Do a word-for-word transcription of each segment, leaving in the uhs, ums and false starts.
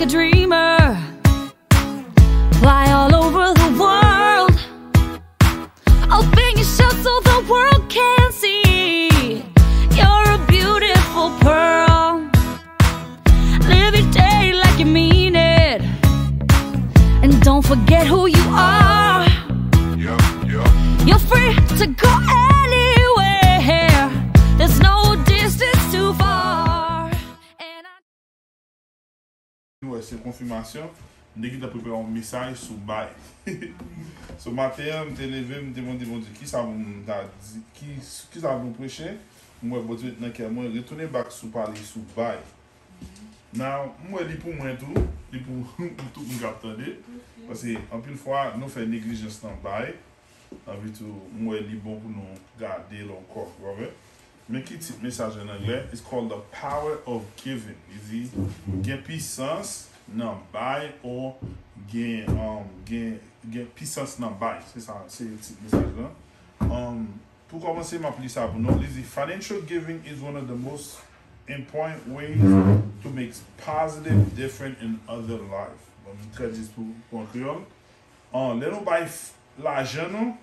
A dreamer. Fly all over the world. Open your shirt so the world can see. You're a beautiful pearl. Live your day like you mean it. And don't forget who you are. You're free to go anywhere. There's no distance too far. And I Nou wè se konfimasyon. M te gentan prepare yon mesaj sou bay. So maten an, m te leve, m te mande Bondye kisa pou m ta di, ki, kisa pou m preche. M wè Bondye met nan kè mwen, retounen back sou pale sou bay. Now, m wè li pou mwen tou, li pou, pou tout moun k ap tande. Paske anpil fwa, nou fè neglijans nan bay. Anpi tou, m wè li bon pou nou gade l ankò, w konprann? Men ki tit mesaj an anglè? It's called The Power of Giving. Li di, gen pisans nan bay, or gen, um, gen, gen pisans nan bay. Se sa, se tit mesaj lan. Um, pou kòmanse, m ap li sa pou nou. Li di, financial giving is one of the most important ways to make positive difference in other life. Bon, m tradui pou, pou an kreyòl. An, lè nou bay f- lajan nou,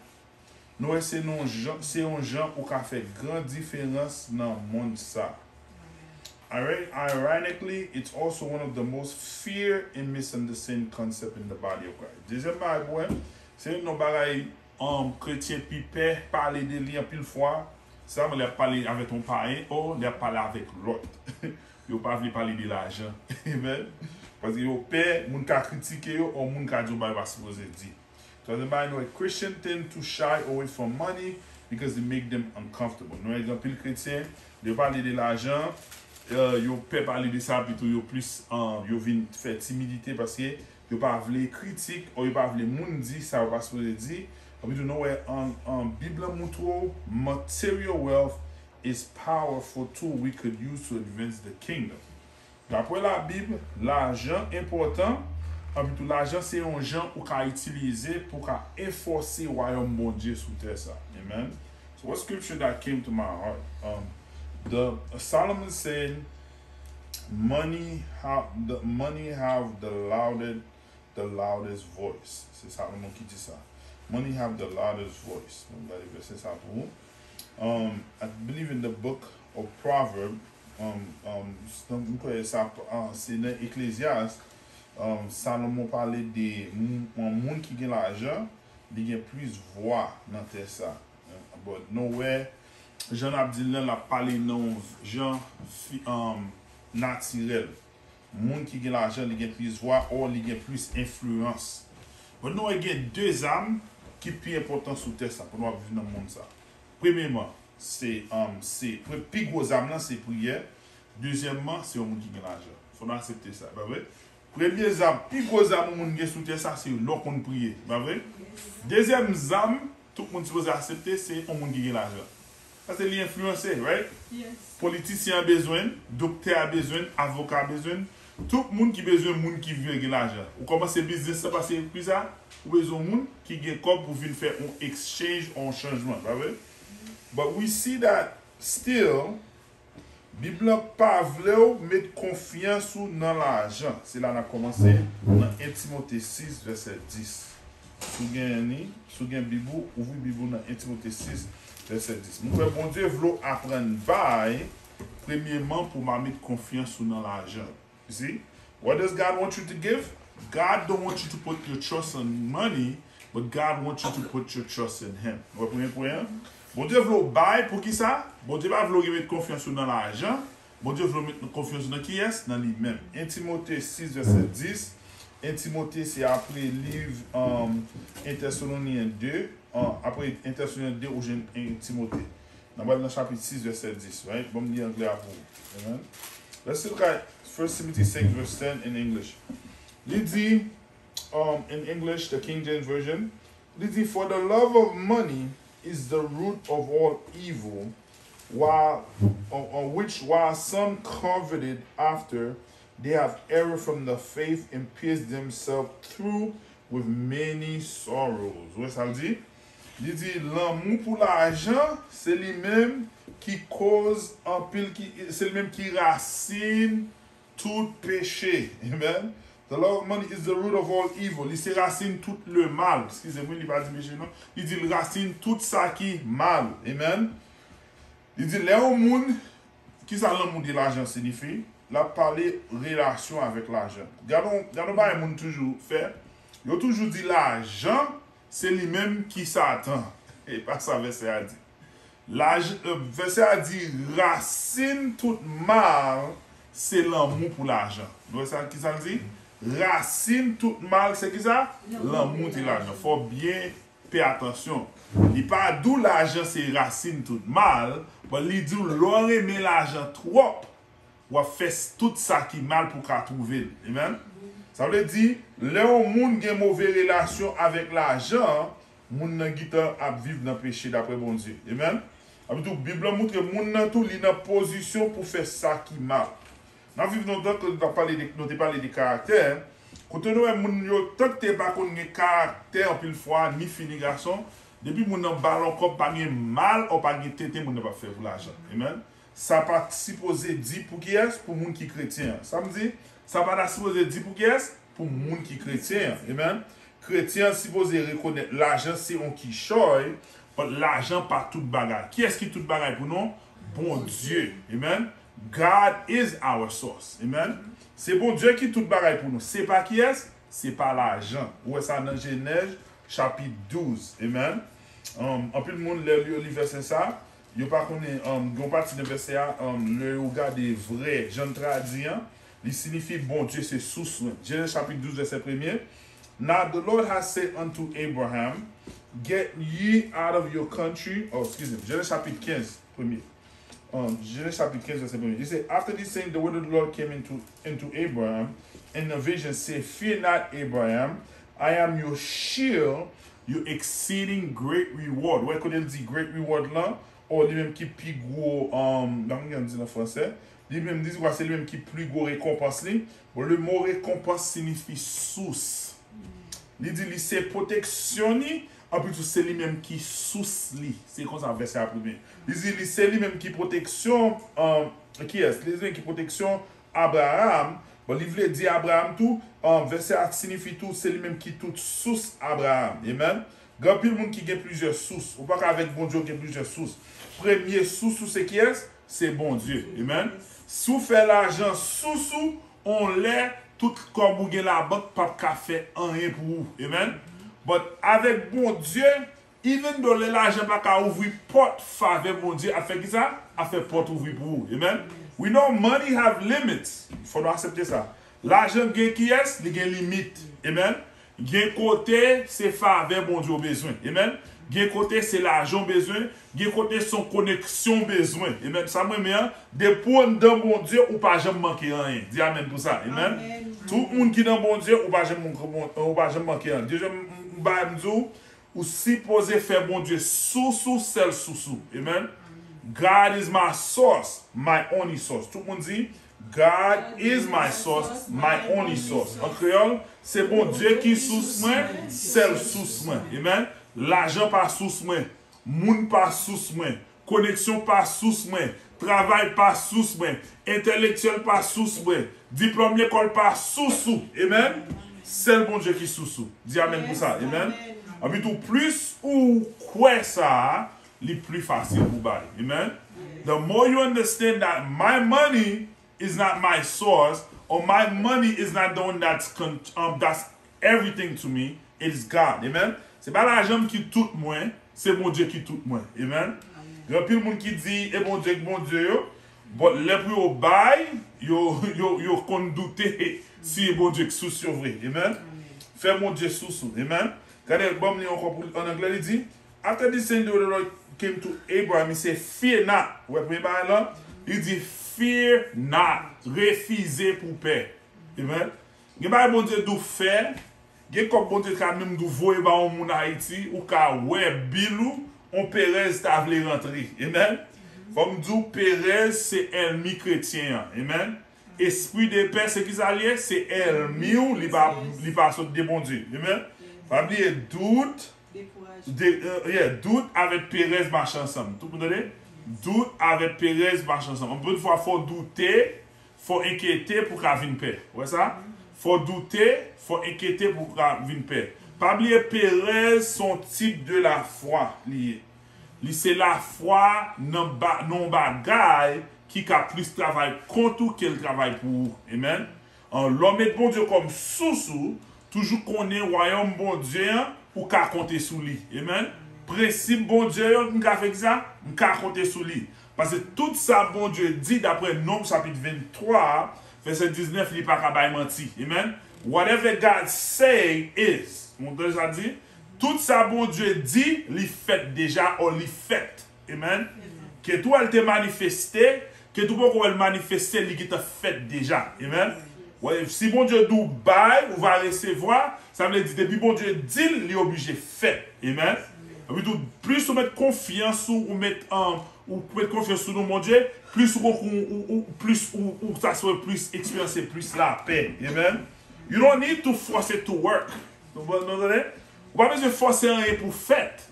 nou wè se yon jan, se yon jan ou ka fè gran diferans nan mond sa. Ironically, it's also one of the most fear and misunderstood concept in the body of Christ. Dezyèm bagay pou wè, se youn nan bagay um, kretyen pi pè pale de li anpil fwa. Sèlman lè y ap pale avèk yon payen, o lè y ap pale avèk lòt. Yo pa vle pale de lajan. Amen. Paske yo pè moun ka kritike yo, o moun ka di yon bagay yo pa sipoze di. Twazyèm bagay nou wè, Christian tend to shy away from money because it make them uncomfortable. Nou wè gen anpil kretyen, lè yo pale de lajan, eh, yo pè pale de sa, pito yo plis, eh, yo vin fè timidite paske yo pa vle kritik, o yo pa vle moun di sa yo pa sipoze di. Anpi tou nou wè an, an Bib lan moutre w, material wealth is powerful tool we could use to advance the kingdom. Daprè Labib, lajan enpòtan, anpi tou lajan se yon jan ou ka itilize pou w ka anfòse wayòm Bondye sou tè sa. Amen. So what scripture that came to my heart? Um, the Solomon said, money have the money have the loudest the loudest voice. Se Salomon ki di sa. Money have the loudest voice. Nou gade vèsè sa pou ou. Um, I believe in the book of Proverb. Um, um, m kwè sa, uh, se nan Eklezyas. Um, Salomon pale de m- yon moun ki gen lajan, li gen plis vwa nan tè sa. But nou wè, jan n ap di l lan, l ap pale nan yon jan fi- um, natirèl. Moun ki gen lajan, li gen plis vwa, or li gen plis enfliyans. Bon, nou wè gen de zam ki pi enpòtan sou tè sa, pou nou ap viv nan mond sa. Premyeman, se, um, se, pre- pi gwo zam lan, se priyè. Dezyèmman, se yon moun ki gen lajan. Fò nou aksepte sa, pa vre? Premye zam, pi gwo zam yon moun gen sou tè sa, se lè w konn priye, pa vre? Dezyèm zam, tout moun sipoze aksepte, se yon moun ki gen lajan. Paske li enfliyanse, right? Politisyen an bezwen, doktè a bezwen, avoka a bezwen, tout moun ki bezwen moun ki vle gen lajan. Ou kòmanse biznis la paske pou sa, ou bezwen moun ki gen kòb pou vin fè yon exchange, yon chanjman, pa vre? But we see that still, Bib lan pa vle w met konfyans ou nan lajan. Se la n ap kòmanse nan en Timote sis, vèsè dis. Si w gen li, si w gen Bib ou, ouvri Bib ou nan en Timote sis, vèsè dis. Mwen kwè Bondye vle w aprann bay, premyeman pou w pa met konfyans ou nan lajan. You see? What does God want you to give? God don't want you to put your trust in money, but God wants you to put your trust in Him. Ou wè premye pwen an? Bondye vle w bay, poukisa? Bondye pa vle w gen met konfyans ou nan lajan. Bondye vle w met konfyans ou nan kiyès? Nan li menm. En Timote sis, vèsè dis. En Timote se apre liv, um, en Tèsalonyen de, uh, apre en Tèsalonyen de, ou jwenn en Timote. N ap al nan chapit sis, vèsè dis, right? Ban m li anglè a pou ou. Amen. Let's look at First Timothy six, verse ten in English. Li di, um, in English, the King James Version, li di, for the love of money is the root of all evil, while, uh, uh, which while some coveted after, they have erred from the faith and pierced themselves through with many sorrows. Ou wè sa l di? Li di, lanmou pou lajan, se li menm ki koz anpil, ki, se li menm ki rasin tout peche. Amen. The love of money is the root of all evil. Li se rasin tout le mal. Eskize mwen, li pa di peche non. Li di l rasin tout sa ki mal. Amen. Li di lè yon moun, kisa lanmou de lajan siyifi? L ap pale relasyon avèk lajan. Gade yon, gade yon bagay moun toujou fè. Yo toujou di lajan, se li menm ki Satan. E pa sa vèsè a di. Laj, euh, vèsè a di, rasin tout mal, se lanmou pou lajan. Nou wè sa, kisa l di? Rasin tout mal, se kisa? Lanmou pou lajan. Fò w byen pè atansyon. Li pa di w lajan se rasin tout mal, but li di w lè w renmen lajan twòp, w ap fè s- tout sa ki mal pou w ka twouve l. Amen. Sa vle di, lè yon moun gen move relasyon avèk lajan, moun nan gentan ap viv nan peche dapre Bondye. Amen. Apitou, Bib la montre moun nan tou, li nan pozisyon pou fè sa ki mal. N ap viv nan tan ke nou t ap pale de, nou te pale de karaktè, kote nou wè moun yo tank te pa konn gen karaktè anpil fwa, ni fi ni gason, depi moun nan ba l yon kòb, pa gen mal ou pa gen tenten moun nan p ap fè pou lajan. Amen. Sa pa t sipoze di pou kiyès? Pou moun ki kretyen an. Sa m di, sa pa ta sipoze di pou kiyès? Pou moun ki kretyen an. Amen. Kretyen an sipoze rekonèt lajan se yon kichòy, but lajan pa tout bagay. Kiyès ki tout bagay pou nou? Bondye. Amen. God is our source. Amen. Se Bondye ki tout bagay pou nou. Se pa kiyès? Se pa lajan. Ou wè sa nan Jenèz chapit douz. Amen. Um, anpil moun lè yo li vèsè sa, yo pa konnen, um, gen yon pati nan vèsè a, um, lè yo gade vrè jan l tradui an, li siyifi Bondye se sous mwen. Jenèz chapit douz vèsè premye. Now the Lord has said unto Abraham, get ye out of your country. Oh, excuse me. Jenèz chapit kenz, premye. Um, Jenèz chapit kenz vèsè premye. Li se, after these things, the word of the Lord came into, into Abraham in a vision, say, fear not, Abraham, I am your shield, your exceeding great reward. Wè kote l di great reward lan, o li menm ki pi gwo, um, nan mwen di an fransè, li menm li di kwa se li menm ki pi gwo rekonpans li. Bon, le mo rekonpans siyifi sous. Li di li se pwoteksyon li, anpi tou se li menm ki sous li. Se konsa vèsè a premye. Li di li se li menm ki pwoteksyon, um, kiyès? Li di ki pwoteksyon Abraham. Bon, li vle di Abraham tou, um, vèsè a siyifi tou, se li menm ki tout sous Abraham. Amen. Gen anpil moun ki gen plizyè sous. Ou pa ka avèk Bondye ou gen plizyè sous. Premye sous ou se kiyès? Se Bondye. Amen. Si w fè lajan sous ou, on lè, tout kòb ou gen labank p ap ka fè anyen pou ou. Amen. But avèk Bondye, even though lè lajan pa ka ouvri pòt, favè Bondye ap fè kisa? Ap fè pòt ouvri pou ou. Amen. We know money have limits. Fò nou aksepte sa. Lajan gen kiyès? Li gen limit. Amen. Gen kote se favè Bondye w bezwen. Amen. Gen kote se lajan w bezwen. Gen kote se yon koneksyon w bezwen. Amen. Sa m renmen an, depi w anndan Bondye, ou pa janm manke anyen. Di amen pou sa. Amen. Tout moun ki nan Bondye, ou pa janm, ou pa janm manke anyen. Dezyèm bagay m di w, ou sipoze fè Bondye sous ou, sèl sous ou. Amen. God is my source, my only source. Tout moun di, God is my source, my only source. An kreyòl, se Bondye ki sous mwen, sèl sous mwen. Amen. Lajan pa sous mwen, moun pa sous mwen, koneksyon pa sous mwen, travay pa sous mwen, entèlektyèl pa sous mwen, diplòm lekòl pa sous ou. Amen. Sèl Bondye ki sous ou. Di amen pou sa. Amen. Anpi tou, plis ou kwè sa, li pli fasil pou bay. Amen. The more you understand that my money is not my source, or my money is not the one that's con- um, that's everything to me, it is God. Amen. Se pa lajan m ki tout mwen, se Bondye ki tout mwen. Amen. Gen anpil moun ki di e Bondye k Bondye yo, but lè pou yo bay, yo, yo, yo konn doute si e Bondye k sous yo vre. Amen. Fè Bondye sous ou. Amen. Gade, ban m li ankò pou an anglè, li di, after this thing the Lord came to Abraham, he said, fear not. Ou wè premye bagay lan? Li di, fear not. Refize pou pè. Amen. Gen bagay Bondye di w fè, gen kòb Bondye ka menm di w voye ba yon moun Ayiti, ou ka wè bil ou, on Perez ta vle rantre. Amen. Fò m di w, Perez se ènmi kretyen an. Amen. Espri de pè, se ki sa l ye? Se ènmi w, li pa, li pa sot de Bondye. Amen. Pa bliye, dout, de, euh, yeah, dout avèk perèz mache ansanm. Tout moun tande? Dout avèk perèz mache ansanm. Anpil fwa, fò w doute, fò w enkyete pou w ka vin pè. Ou wè sa? Fò w doute, fò w enkyete pou w ka vin pè. Pa bliye, perèz se yon tip de lafwa li ye. Li se lafwa nan ba, nan yon bagay ki ka plis travay kont ou ke l travay pou ou. Amen. An, lè w met Bondye kòm sous ou, toujou konnen wayòm Bondye an, ou ka konte sou li. Amen. Prensip Bondye yo, m ka fè ki sa? M ka konte sou li. Paske tout sa Bondye di, daprè Nonb chapit venntwa, vèsè diznèf, li pa ka bay manti. Amen. Whatever God say is. Ou konprann sa di? Tout sa Bondye di, li fèt deja, or li fèt. Amen. Ke tou al te manifeste, ke tou poko wè l manifeste, li gentan fèt deja. Amen. Wè, si Bondye di w bay, ou va resevwa, sa vle di depi Bondye di l, li oblije fèt. Amen. Epi tou, plis ou met konfyans ou, ou met, um, ou met konfyans ou nan Bondye, plis ou, ou, ou, ou, plis ou, ou, sa se plis eksperyanse plis lapè. Amen. You don't need to force it to work. Nou, nou, nou, ou pa bezwen fòse anyen pou fèt.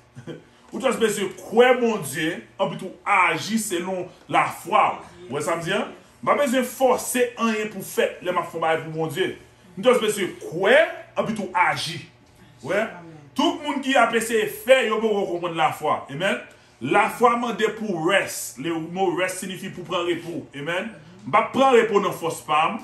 Ou just bezwen kwè Bondye, anpi tou aji selon lafwa w. Ou wè sa m di an? M pa bezwen fòse anyen pou fèt lè m ap fè yon bagay pou Bondye. M just bezwen kwè, anpi tou aji. Ou wè? Tout moun ki ap eseye fè, yo poko konprann lafwa. Amen. Lafwa mande pou rest. Le mo rest siyifi pou pran repo. Amen. M p ap pran repo nan fòs pa m.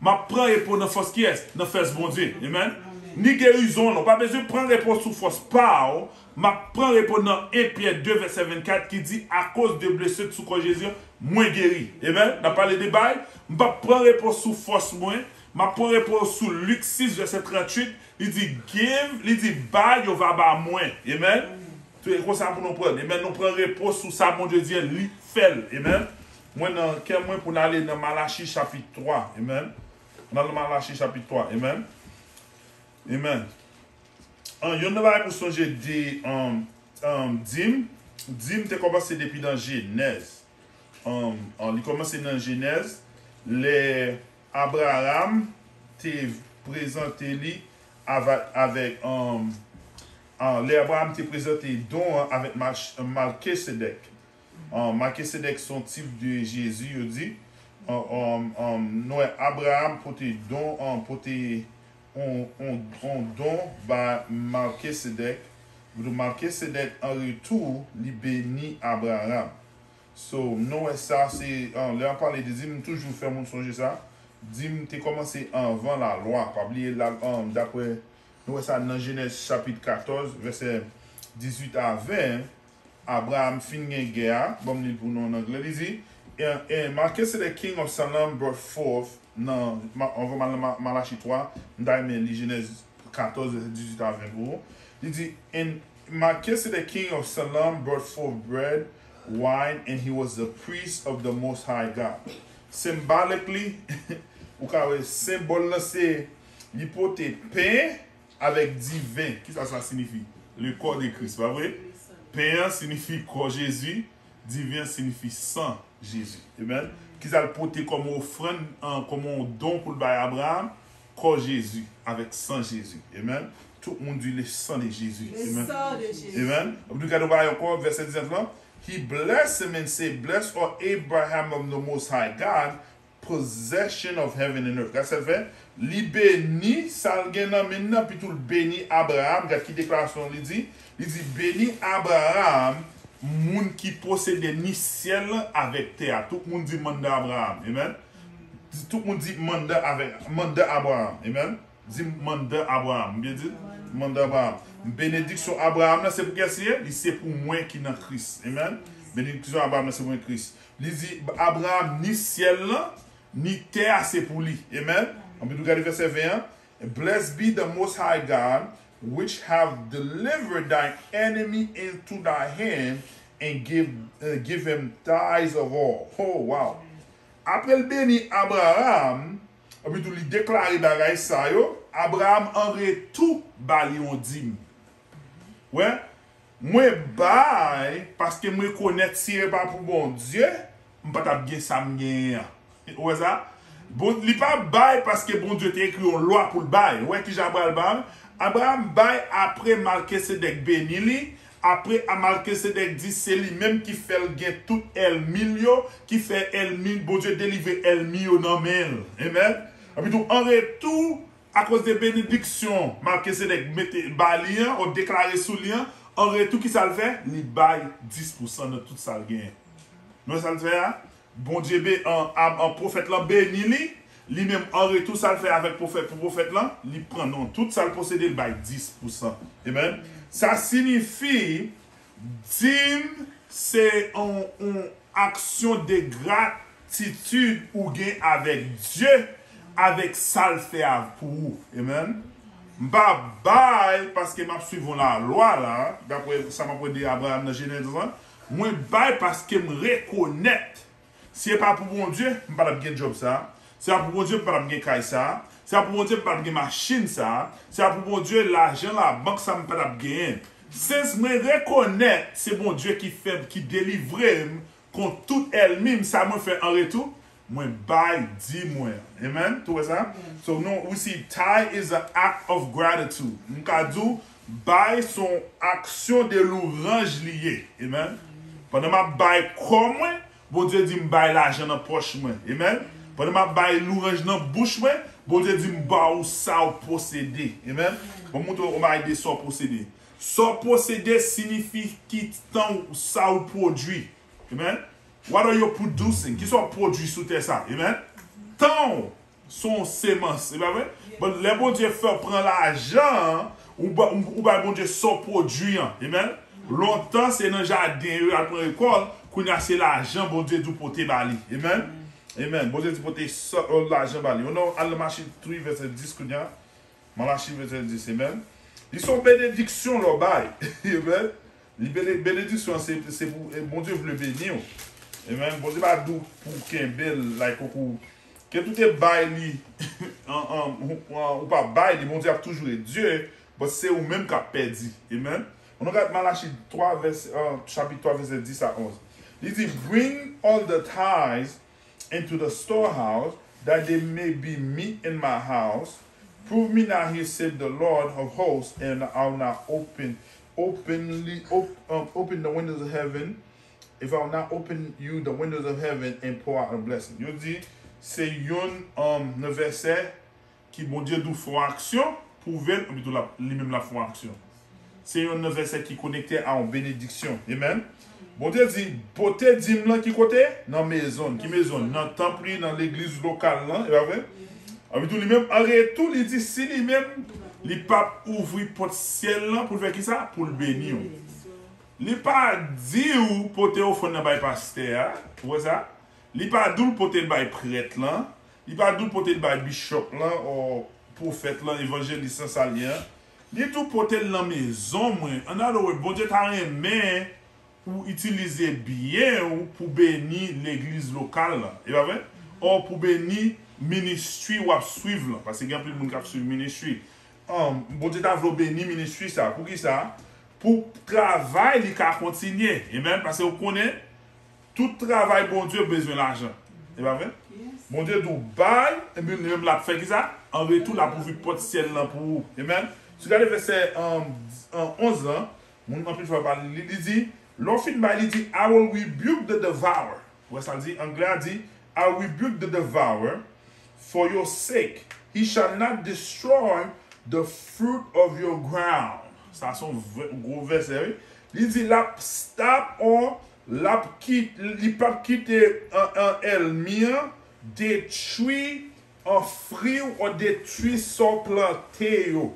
M ap pran repo nan fòs kiyès? Nan fòs Bondye. Amen. Ni gerizon an. Ou pa bezwen pran repo sou fòs pa w. M ap pran repo nan en Pyè de vèsè vennkat ki di, akoz de blese sou kò Jezi, mwen geri. Amen. N ap pale de bay. M p ap pran repo sou fòs mwen. M ap pran repo sou Lik sis vèsè tranntuit. Li di, give, li di, bay, yo va ba mwen. Amen. Tou e konsa pou nou pran. Amen. Nou pran repo sou sa Bondye di an, li fè l. Amen. Mwen nan kè mwen pou n ale nan Malachi chapit twa. Amen. Nan Malachi chapit twa. Amen. Amen. An, youn nan bagay pou sonje de, um, um, dim. Dim te kòmanse depi nan Jenèz. Um, um, li kòmanse nan Jenèz. Lè Abraram te prezante li avè-, avèk, um, uh, lè Abraram te prezante don an avèk Mach-, Malkisedèk. Um, Malkisedèk se yon tip de Jezi, yo di. Um, um, um, nou wè Abraram pote don, um, pote yon, yon, yon don ba Malkisedèk. Malkisedèk, an retou, li beni Abraram. So, nou wè sa, se, an, lè an pale de dim, m toujou fè moun sonje sa. Dim te kòmanse anvan lalwa. Pa bliye, la, an, daprè, nou wè sa nan Jenèz chapit katòz, vèsè dizuit a ven, Abraram fin gen gè a, ban m li l pou nou an anglè, li di, and, and Melchizedek, king of Salem, brought forth, nan, ma-, anvan mal-, ma-, Malachi twa, m ta renmen li Jenèz katòz, vèsè dizuit a ven pou ou. Li di, and Melchizedek, king of Salem, brought forth bread, wine, and he was the priest of the Most High God. Symbolically, ou ka wè senbòl lan se, li pote pen avèk diven. Kisa sa siyifi? Le corps de Christ, pa vre? Pen an siyifi kò Jezi, diven an siyifi san Jezi. Amen. Kisa l pote kòm ofrann, an, kòm yon don pou l bay Abraram? Kò Jezi, avèk san Jezi. Amen. Tout moun di le sang de Jésus. Amen. Amen. Epi nou gade w bagay ankò, vèsè diznèf lan. He blessed him and said, blessed are Abraham of the Most High God, possession of heaven and earth. Gad sa l fè. Li beni sa l gen nan men l nan, epi tou l beni Abraram. Gad ki deklarasyon li di. Li di, beni Abraram, moun ki posede ni syèl lan avèk tè a. Tout moun di manda Abraram. Amen. Tout moun di manda avèk, manda Abraram. Amen. Di manda Abraram. M byen di? Manda Abraram. Benediksyon Abraram nan se pou kiyès li ye? Li se pou mwen ki nan Kris. Amen. Benediksyon Abraram nan se pou mwen Kris. Li di, Abraram, ni syèl lan, ni tè a se pou li. Amen. Anpi tou gade vèsè ven an. Blessed be the Most High God, which have delivered thine enemy into thy hand and give, uh, give him tithes of all. Oh, wow. Apre l beni Abraram, epi tou li deklare bagay sa yo, Abraram an retou ba li yon dim. Wè, mwen bay, paske m rekonèt si se pa pou Bondye, m pa t ap gen sa m genyen an. Ou wè sa? Bon, li pa bay paske Bondye te ekri yon lwa pou l bay. Ou wè kijan Abraram bay? Abraram bay apre Malkisedèk beni li, apre a Malkisedèk di se li menm ki fè l gen tout ènmi l yo, ki fè ènmi, Bondye delivre ènmi yo nan men l. Amen. Epi tou, an retou, akoz de benediksyon Malkisedèk mete ba li an, ou deklare sou li an, an retou, ki sa l fè? Li bay dis pousan nan tout sa l genyen. Nou wè sa l fè a? Bondye be, an, an, an pwofèt lan beni li, li menm an retou, sa l fè avèk pwofèt, pou pwofèt lan, li pran nan tout sa l posede, li bay dis pousan. Amen. Sa siyifi, dim se yon, yon aksyon de gratitid ou gen avèk Dye, avèk sa l fè a pou ou. Amen. M pa bay paske m ap swiv yon lalwa la, dapre sa m ap wè de Abraham nan Jenèz lan. Mwen bay paske m rekonèt, si se pa pou Bondye, m pa t ap gen djòb sa. Si se pa pou Bondye, m pa t ap gen kay sa. Si se pa pou Bondye, m pa t ap gen machin sa. Si se pa pou Bondye, lajan labank sa, m pa t ap genyen. Since mwen rekonèt se Bondye ki fè m, ki delivre m kont tout ènmi m, sa mwen fè an retou? Mwen bay dim mwen. Amen. Tou wè sa? So, nou, we see tithe is an act of gratitude. M ka di w, bay se yon aksyon de louranj li ye. Amen. Pandan m ap bay kò mwen, Bondye di m bay lajan nan pòch mwen. Amen. Pandan m ap bay louranj nan bouch mwen, Bondye di m ba ou sa w posede. Amen. Bon, m montre w yon bagay de sa w posede. Sa w posede siyifi ki tan w, sa w pwodui. Amen. What are you producing? Kisa w pwodui sou tè sa? Amen. Tan w se yon semans, se pa vre? But lè Bondye fè w pran lajan an, ou ba, ou, ou bay Bondye sa w pwodui an. Amen. Lontan se nan jaden yo y al pran rekòt, kounye a se lajan Bondye di w pote ba li. Amen. Amen. Bondye di pote sa, euh, lajan ba li. Ou nan al nan Machi twa vèsè dis kounye a. Malachi vèsè dis, amen. Li se yon benediksyon lè w bay. Amen. Li bene-, benediksyon an se, se pou, e, Bondye vle beni w. Amen. Bondye pa di w pou w kenbe l, like, ou, ke tout e bay li, an, an, ou, an, ou pa bay li, Bondye ap toujou ret Dye, but se ou menm k ap pèdi. Amen. Ann nou gad Malachi twa, vèsè, an, chapit twa, vèsè dis a onz. Li di, "Bring all the tithes into the storehouse, that there may be meat in my house. Prove me now here, said the Lord of hosts, and I'll not open, openly, op, um, open the windows of heaven, if I'll not open you the windows of heaven and pour out a blessing." Yo di, se youn, um, nan vèsè ki Bondye di w fè yon aksyon, pwouve l, epi tou l ap, li menm l ap fè yon aksyon. Se youn nan vèsè ki konekte a yon benediksyon. Amen. Bondye di, pote dim lan ki kote? Nan mezon l. Ki mezon l? Nan tanp li, nan legliz lokal lan, e pa vre? Epi tou li menm, an retou, li di, si li menm, li p ap ouvri pòt syèl lan pou l fè kisa? Pou l beni w. Li pa di w pote ofrann nan bay pastè a, ou wè sa? Li pa di w l pote l bay prèt lan, li pa di w l pote l bay bishop lan, o pwofèt lan, evanjelis lan, sa l ye an. Li di w pote l nan mezon mwen. In other words, Bondye ta renmen ou itilize byen w pou beni legliz lokal lan. E pa vre? O pou beni ministry w ap swiv lan. Paske gen anpil moun k ap swiv ministry. An, Bondye ta vle w beni ministry sa. Poukisa? Pou travay li ka kontinye. Amen. Paske w konnen, tout travay Bondye bezwen lajan. E pa vre? Bondye di w bay, epi li menm l ap fè kisa? An retou, l ap ouvri pòt syèl lan pou ou. Amen. Si w gade vèsè, um, um, onz lan, moun anpil fwa pa li, li di, lè w fin bay, li di, "I will rebuke the devourer." Ou wè sa l di? Anglè a di, "I will rebuke the devourer for your sake. He shall not destroy the fruit of your ground." Sa se yon vè-, gwo vèsè, wi. Li di, l ap stop on, l ap kit-, li p ap kite an, an ènmi an detwi an fri w, o detwi sa w plante yo.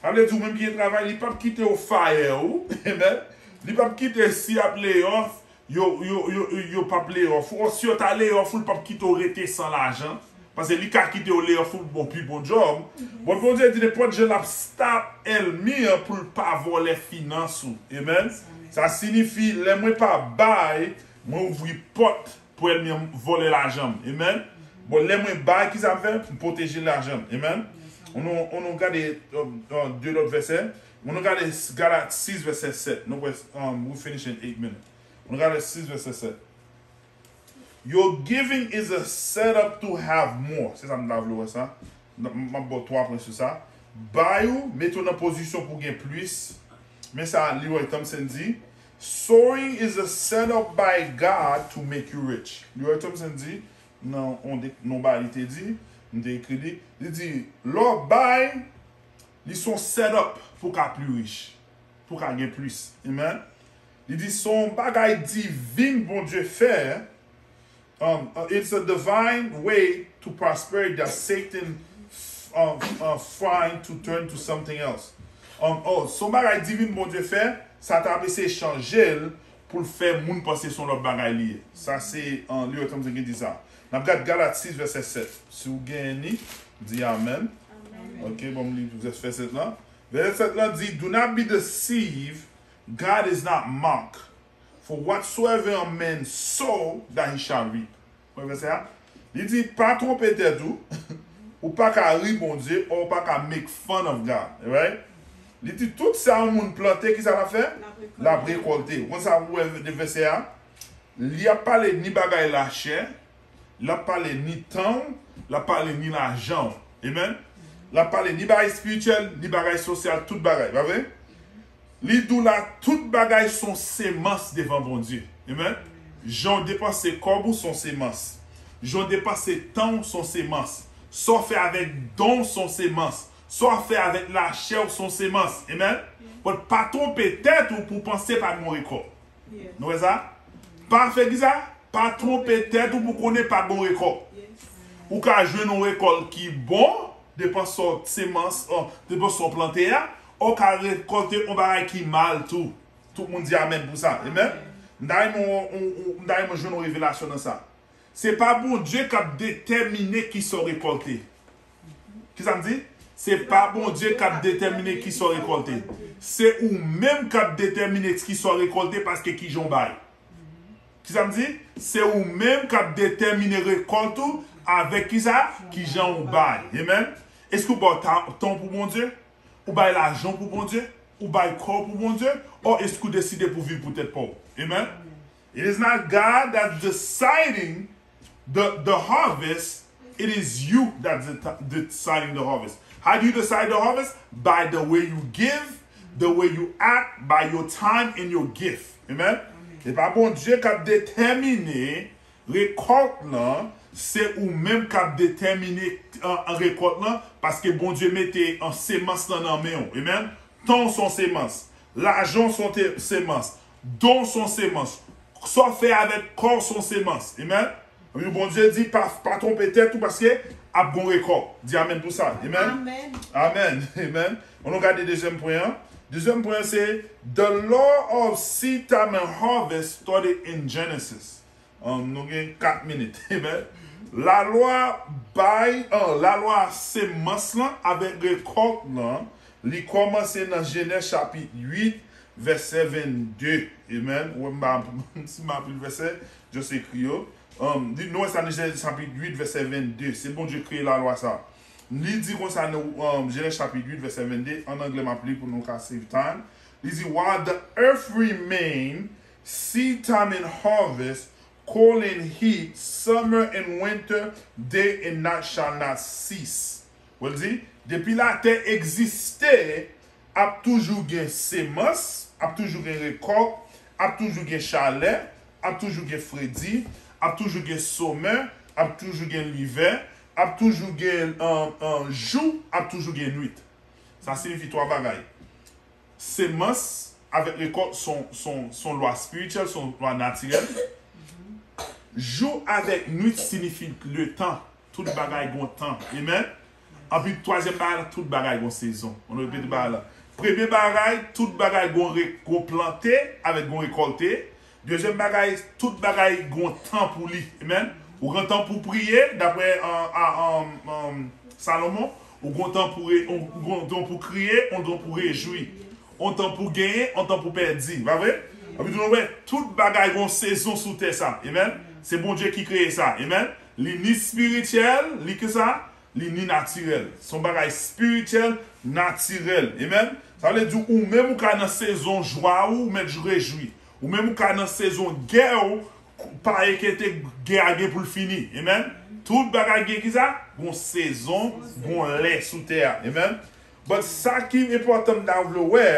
Sa vle di, ou menm ki gen travay, li p ap kite w fire ou. Amen. Li p ap kite si y ap lay off, yo, yo, yo, yo p ap lay off ou. Si yo ta lay off ou, li p ap kite w rete san lajan. Paske li ka kite w lay off ou pou bon, pi bon djòb. Bon, Bondye di, nenpòt jan l ap stop ènmi an pou l pa vòlè finans ou. Amen. Sa siyifi, lè mwen pa bay, mwen ouvri pòt pou ènmi an vòlè lajan m. Amen. Bon, lè mwen bay, ki sa m fè? M pwoteje lajan m. Amen. Ann nou, ann nou gade, um, um, de lòt vèsè. Ann nou gade Galat sis, vèsè sèt. Nou pwès, um, we finish in eight minutes. Ann nou gade sis, vèsè sèt. Your giving is a setup to have more. Se sa m ta vle wè sa. M, m ap ba w twa pwen sou sa. Bay ou, mete w nan pozisyon pou gen plis. Men sa Leroy Thompson di, "Sowing is a setup by God to make you rich." Leroy Thompson di, nan on de, nan bagay li te di, M te ekri li. Li di, lè w bay, li se yon set up pou w ka pli rich, pou w ka gen plis. Amen. Li di, se yon bagay divin Bondye fè. Um, uh, it's a divine way to prosperity that Satan um, uh, find to turn to something else. Um, oh, se yon bagay divin Bondye fè, Satan ap eseye chanje l pou l fè moun panse se yon lòt bagay li ye. Sa se, uh, Leroy Thompson ki di sa. N ap gad Galat sis vèsè sèt. Si w genyen li, di amen. Ok, bon, m li vèsè sèt lan. Vèsè sèt lan di, do not be deceived, God is not mocked. For whatsoever a man sow, that he shall reap. Wè vèsè a? Li di, pa twonpe tèt ou, ou pa ka ri Bondye, or ou pa ka make fun of God. Right? Li di, tout sa yon moun plante, ki sa l ap fè? L ap rekòlte. Ou konn sa pou wè de vèsè a? Li ap pale ni bagay lachè, l ap pale ni tan, l ap pale ni lajan. Amen. L ap pale ni bagay espirityèl, ni bagay sosyal, tout bagay, pa vre? Li di w la, tout bagay se yon semans devan Bondye. Amen. Jan w depanse kòb ou se yon semans. Jan w depanse tan w se yon semans. Sa w fè avèk don w se yon semans. Sa w fè avèk lachè w se yon semans. Amen. But pa twonpe tèt ou pou w panse pa gen yon rekòt. Nou wè sa? Pa fè ki sa? Pa twonpe tèt ou pou konnen pa gen yon rekòt. Ou ka jwenn yon rekòt ki bon, depan sa w semans, depan sa w plante a, ou ka rekòlte yon bagay ki mal tou. Tout moun di amen pou sa. Amen. M ta renmen w- w- w- m ta renmen w jwenn yon revelasyon nan sa. Se pa Bondye k ap detèmine kisa w rekòlte. Kisa m di? Se pa Bondye k ap detèmine kisa w rekòlte. Se ou menm k ap detèmine kisa w rekòlte paske kijan w bay. Kisa m di? Se ou menm k ap detèmine rekòt ou avèk kisa? Kijan w bay. Amen. Èske w bay tan pou Bondye? Ou bay lajan pou Bondye? Ou bay kò w pou Bondye? Or èske w deside pou viv pou tèt pa w? Amen. It is not God that's deciding the, the harvest. It is you that's de- deciding the harvest. How do you decide the harvest? By the way you give, the way you act, by your time and your gift. Amen. Se pa Bondye k ap detèmine rekòt lan, se ou menm k ap detèmine rekòt lan, paske Bondye mete semans lan nan men w. Amen. Tan w se yon semans. Lajan w se yon semans. Don w se yon semans. Sa w fè avèk kò w se yon semans. Amen. Epi Bondye di, pa, pa twonpe tèt ou paske ap gon rekòt. Di amen pou sa. Amen. Amen. Amen. Ann nou gade dezyèm pwen an. Dezyèm pwen an se, the law of seed time and harvest started in Genesis. Um, nou gen kat minit. Amen. Lalwa bay, uh, lalwa semans lan avèk rekòt lan, li kòmanse nan Jenèz chapit uit, vèsè vennde. Amen. Ou wè m pa, si m ap li vèsè, just ekri yo. Um, li, nou wè sa nan Jenèz chapit uit, vèsè vennde. Se Bondye kreye lalwa sa. Li di konsa nan, um, Jenèz chapit uit, vèsè vennde. An anglè m ap li pou nou ka save time. Li di, while the earth remain, seed time and harvest, cold and heat, summer and winter, day and night shall not cease. Wè l di, depi latè egziste, ap toujou gen semans, ap toujou gen rekòt, ap toujou gen chalè, ap toujou gen fredi, ap toujou gen somè, ap toujou gen livè, ap toujou gen, um, um, jou, ap toujou gen nwit. Sa siyifi twa bagay. Semans avèk rekòt se yon, se yon, se yon lwa espirityèl, se yon lwa natirèl. Jou avèk nwit siyifi letan. Tout bagay gon tan. Amen. Epi twazyèm bagay la, tout bagay gon sezon. Ann repete bagay la. Premye bagay, tout bagay gon re- gon plante avèk gon rekòlte. Dezyèm bagay, tout bagay gon tan pou li. Amen. Ou gen tan pou priye, daprè, uh, uh, um, um, Salomon, ou gon tan pou re- ou gon tan pou kriye, ou gon tan pou rejwi. Ou tan pou genyen, ou tan pou pèdi. Pa vre? Epi nou wè, tout bagay gon sezon sou tè sa. Amen. Se Bondye ki kreye sa. Amen. Li ni espirityèl, li ki sa? Li ni natirèl. Se yon bagay espirityèl, natirèl. Amen. Sa vle di ou menm ou ka nan sezon jwa ou, ou mèt rejwi. Ou menm ou ka nan sezon gè ou, pa enkyete, gè a gen pou l fini. Amen. Tout bagay gen ki sa? Gon sezon, gon lè sou tè a. Amen. But sa ki enpòtan m ta vle wè,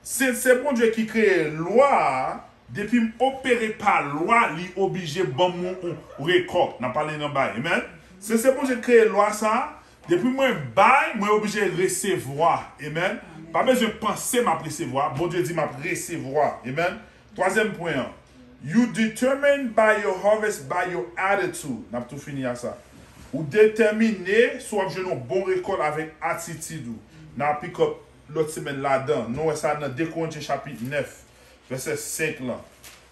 se, se Bondye ki kreye lwa a, depi m opere pa lwa, li oblije ban m yon, yon rekòt. N ap pale nan bay. Amen. Se, se Bondye k kreye lwa sa a. Depi mwen bay, mwen oblije resevwa. Amen. Pa bezwen panse m ap resevwa. Bondye di m ap resevwa. Amen. Twazyèm pwen an. You determine by your harvest, by your attitude. N ap tou fini a sa. Ou detèmine si w ap jwenn yon bon rekòt avèk atitid ou. N a pick up lòt semèn ladan. Nou wè sa nan de Korentyen chapit nèf, vèsè senk lan.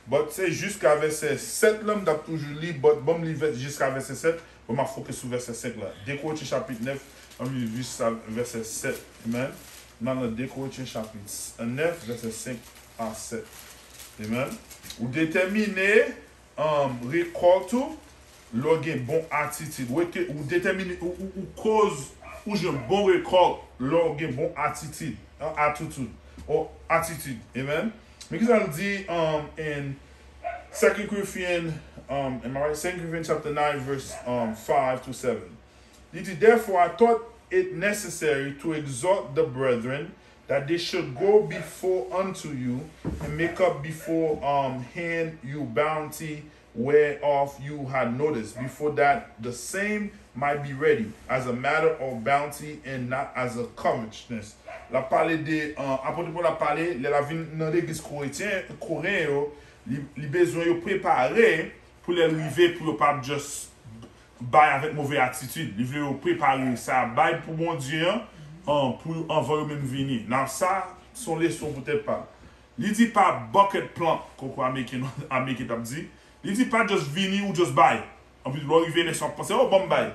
But se jiska vèsè sèt lan, m t ap toujou li, but ban m li vè-, jiska vèsè sèt, but m ap fokis sou vèsè senk lan. de Korentyen chapit nèf, ban m li jiska vèsè sèt. Amen. N al nan de Korentyen chapit nèf, vèsè senk a sèt. Amen. Ou detèmine, um, rekòt ou lè w gen bon atitid. Ou, ou detèmine, ou, ou, ou koz ou jwenn bon rekòt lè w gen bon atitid. An, atitid. O, atitid. Amen. Men ki sa l di, um, in Second Corinthians, um, am I right? Second Corinthians chapter nine, verse, um, five to seven. Li di, therefore, I thought it necessary to exhort the brethren that they should go before unto you and make up before, um, hand you bounty whereof you had notice, before that the same might be ready as a matter of bounty and not as a covetousness. L ap pale de, uh, apot Pòl ap pale, lè l ap vin nan legliz Korentyen, Koren yo, li, li bezwen yo prepare pou lè l rive, pou yo pa just bay avèk move atitid. Li vle yo prepare sa bay pou Bondye an, an, pou anvan yo menm vini. Nan sa, se yon leson poutèt pa l. Li di pa bucket plant, koko Ameriken, Ameriken t ap di. Li di pa just vini ou just bay. Anpi lè w rive lè sa w ap panse, o, ban m bay.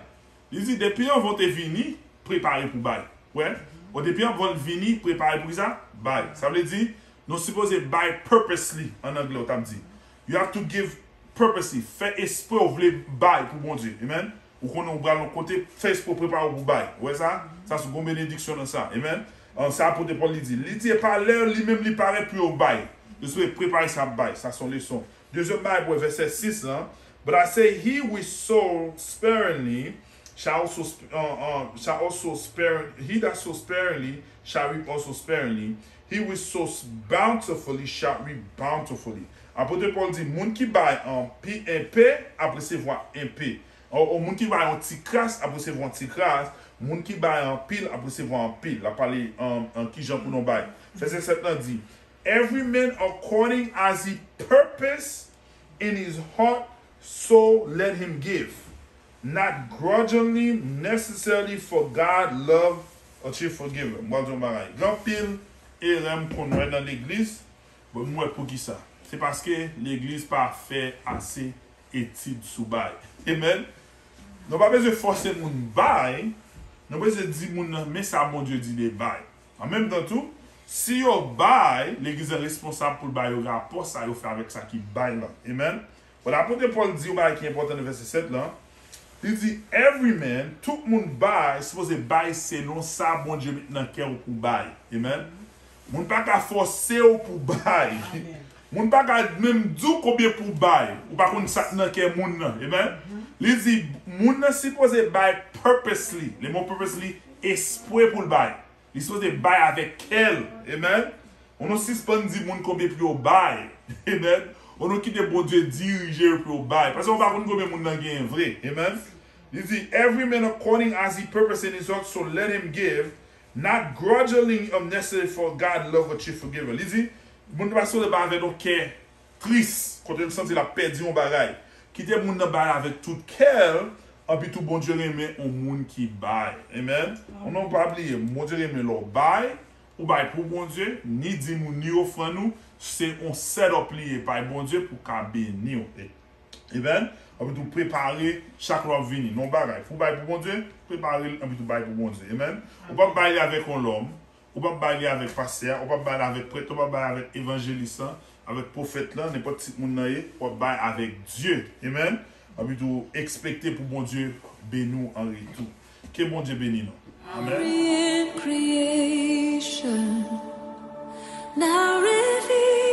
Li di depi anvan w te vini, prepare pou bay. Wè? Ou depi anvan l vini, prepare pou kisa? Bay. Sa vle di, nou sipoze bay purposely, an anglè, ou t ap di. You have to give purposely. Fè espre w vle bay pou Bondye. Amen? Ou konnen ou pral yon kote, fè espre w prepare w pou bay. Ou wè sa? Sa se yon benediksyon nan sa. Amen? An, sa apot Pòl li di. Li di, e pa lè li menm li parèt pou yo bay. Yo sipoze prepare sa ap bay. Sa se yon leson. Dezyèm bagay pou wè vèsè sis lan. But I say, he which sow sparingly shall also, sp- uh, uh, shall also spare, he that sow sparingly shall reap also sparingly. He which sows bountifully shall reap bountifully. Apot Pòl di, moun ki bay anpi, enpe, ap resevwa enpe. O, o, moun ki bay yon ti kras ap resevwa yon ti kras. Moun ki bay anpil ap resevwa anpil. L ap pale, um, an kijan pou nou bay. Vèsè sèt lan di, every man according as he purpose in his heart, so let him give. Not grudgingly, necessarily, for God love a cheerful giver. M pral di yon bagay. Gen anpil erè m konn wè nan legliz, bon, m wè poukisa. Se paske legliz pa fè ase etid sou bay. Amen. Nou pa bezwen fòse moun bay, nou bezwen di moun nan, men sa Bondye di de bay. An menm tan tou, si yo bay, legliz lan responsab pou l ba yo rapò sa yo fè avèk sa ki bay lan. Amen. Bon, apot Pòl di yon bagay ki enpòtan nan vèsè sèt lan. Li di, every man, tout moun bay, sipoze bay selon sa Bondye met nan kè w pou bay. Amen. Moun pa ka fòse w pou bay. Amen. Moun pa ka menm di w konbyen pou bay. Ou pa konn sa k nan kè moun nan. Amen. Li di, moun nan sipoze bay purposely. Le mo purposely, espre pou l bay. Li sipoze bay avèk kè l. Amen. Ou nou sispann di moun konbyen pou yo bay. Amen. Ou nou kite Bondye dirije yo pou yo bay. Paske ou pa konn konbyen moun nan genyen vre. Amen. Li di, every man according as he purpose in his heart, so let him give, not grudgingly or necessarily, for God love a cheerful giver. Li di, moun pa sipoze bay avèk yon kè tris, kote l santi l ap pèdi yon bagay. Kite moun nan bay avèk tout kè l, anpi tou Bondye renmen yon moun ki bay. Amen. Ou nou pa bliye, Bondye renmen lè w bay, ou bay pou Bondye, ni dim ou, ni ofrann ou, se yon set up li ye, bay Bondye pou ka beni w. Amen. Anpi tou prepare chak lè w ap vini. Non bagay. Pou bay pou Bondye, prepare l, anpi tou bay pou Bondye. Amen. Ou p ap bay li avèk yon lòm. Ou p ap bay li avèk pastè a, ou p ap bay li avèk prèt, ou p ap bay avèk evanjelis lan, avèk pwofèt lan, nenpòt tit moun nan ye, w ap bay avèk Dye. Amen. Anpi tou, ekspekte pou Bondye beni w an retou. Ke Bondye beni nou. Amen. Every creation now reveal